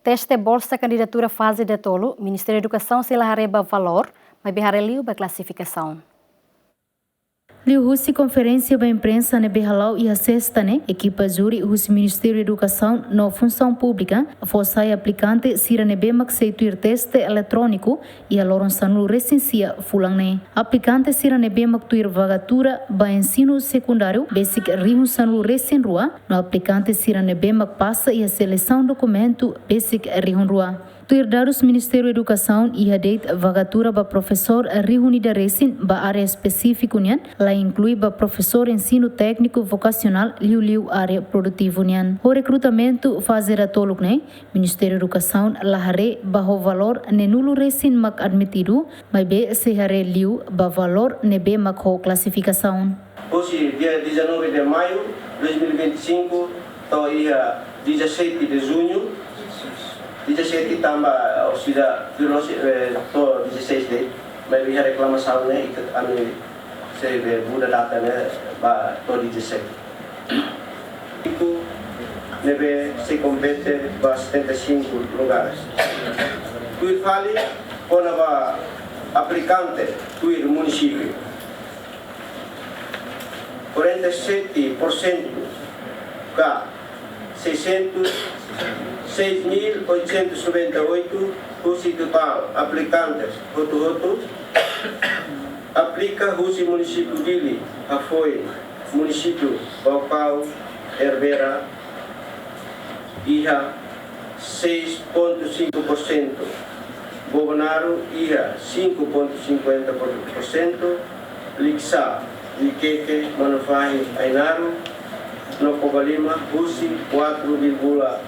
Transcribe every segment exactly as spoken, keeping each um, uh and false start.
Teste bolsa kandidatura faze datoluk, Ministériu Edukasaun sei la haree ba valór, maibé haree liu ba klasifikasaun. Liuhusi konferénsia ba imprensa ne'ebé hala'o iha sesta ne'e, ekipa júri husi Ministériu Edukasaun no Funsaun Públika fó sai aplikante sira ne'ebé mak sei tuir teste eletróniku iha loron sanulu resin sia fulan ne'e. Aplikante sira ne'ebé mak tuir vagatura ba ensinu sekundáriu besik rihun sanulu resin rua, no aplikante sira ne'ebé mak pasa iha selesaun dokumentu besik rihun rua. Tuir dadus Ministériu Edukasaun, iha de'it vagatura ba profesór rihun ida resin ba área espesífiku nian, la inklui ba profesór ensinu tékniku vokasionál liuliu área produtivu nian. Ho rekrutamentu faze datoluk ne'e, Ministériu Edukasaun la haree ba ho valór ne'e nulu resin mak admitidu, maibé sei haree liu ba valór ne'ebé mak ho klasifikasaun. Husi dia dezanove de maio dois mil e vinte e cinco, to'o iha dezassete de junho, dezassete tanba, ou seja, virou, eh, to'o dezasseis de'it, maibé iha reklamasaun ne'e, ita, ami sei be muda data ne'e ba to'o dezassete. Iku ne'ebé sei kompete ba setenta e cinco lugares. Tuir fali, kona-ba aplikante tuir munisípiu. Quarenta e sete por cento ka seiscentos, seis mil oitocentos noventa e oito husi totál aplikantes hotu-hotu aplika husi munisípiu Dili hafoin, munisípiu Baucau, Ervera iha seis ponto cinco por cento, Bobonaro iha cinco ponto cinquenta por cento, Likisá, Viqueque, Manufahi, Ainaro no Covalima husi quatro vírgula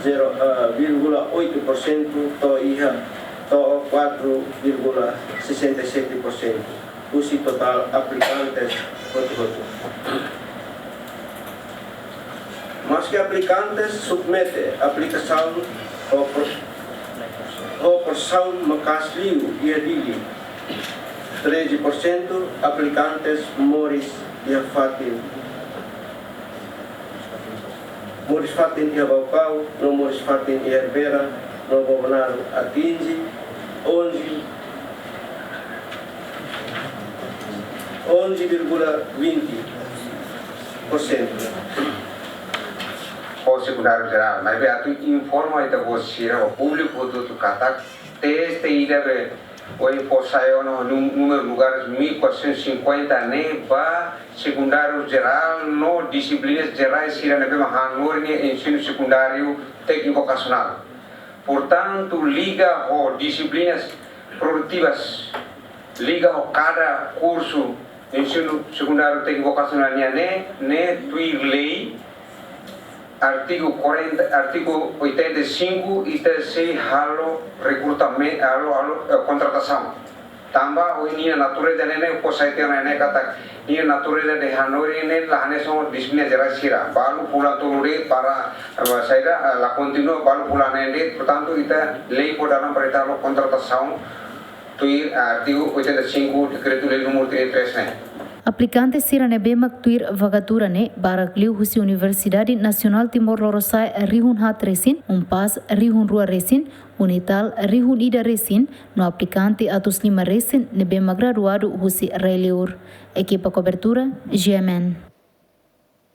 zero, eh, vírgula oito por cento to'o iha to'o quatro vírgula sessenta e sete por cento husi totál aplikantes hotu-hotu. Maske aplikantes submete aplikasaun ho pro-, ho porsaun maka'as liu iha Dili, treze por cento, aplikantes moris iha fatin, moris fatin iha Baucau no moris fatin iha Ervera no Bobonaro atinje onze, onze vírgula vinte por cento. Ho sekundáriu jerál, maibé atu informa ita-boot sira, ho públiku hotu-hotu katak teste ida be ohin fó sai ona nú-, númeru lugares mil quatrocentos e cinquenta ne'e ba sekundáriu jerál no dixiplina jerais sira ne'ebé mak hanorin iha ensinu sekundáriu tékniku vokasionál. Portantu, liga ho dixiplinas produtivas, liga ho kada kursu ensinu sekundáriu tékniku vokasionál nian ne'e, ne'e tuir lei, artigu quarenta, artigu oitenta e cinco, ita sei halo rekrutamen-, halo, halo, eh, kontratasaun. Tanba ohin nia natureza ne'e, ne'e fó sai tiha ona ne'e katak nia natureza de hanorin ne'e la hanesan dixiplina jerais sira. Balu fulan tolu de'it para, eh, saida, eh, la kontinua balu fulan neen de'it, portantu ita lei fó dalan para ita halo kontratasaun tuir artigu oitenta e cinco, Dekretu-Lei númeru trinta e três ne'e. Aplikante sira ne'ebé mak tuir vagatura ne'e barak liu husi Universidade Nasionál Timor Lorosa'e rihun haat resin, UNPAZ rihun rua resin, UNITAL rihun ida resin, no aplikante atus lima resin ne'ebé mak graduadu husi rai-liur. Ekipa kobertura, G M N.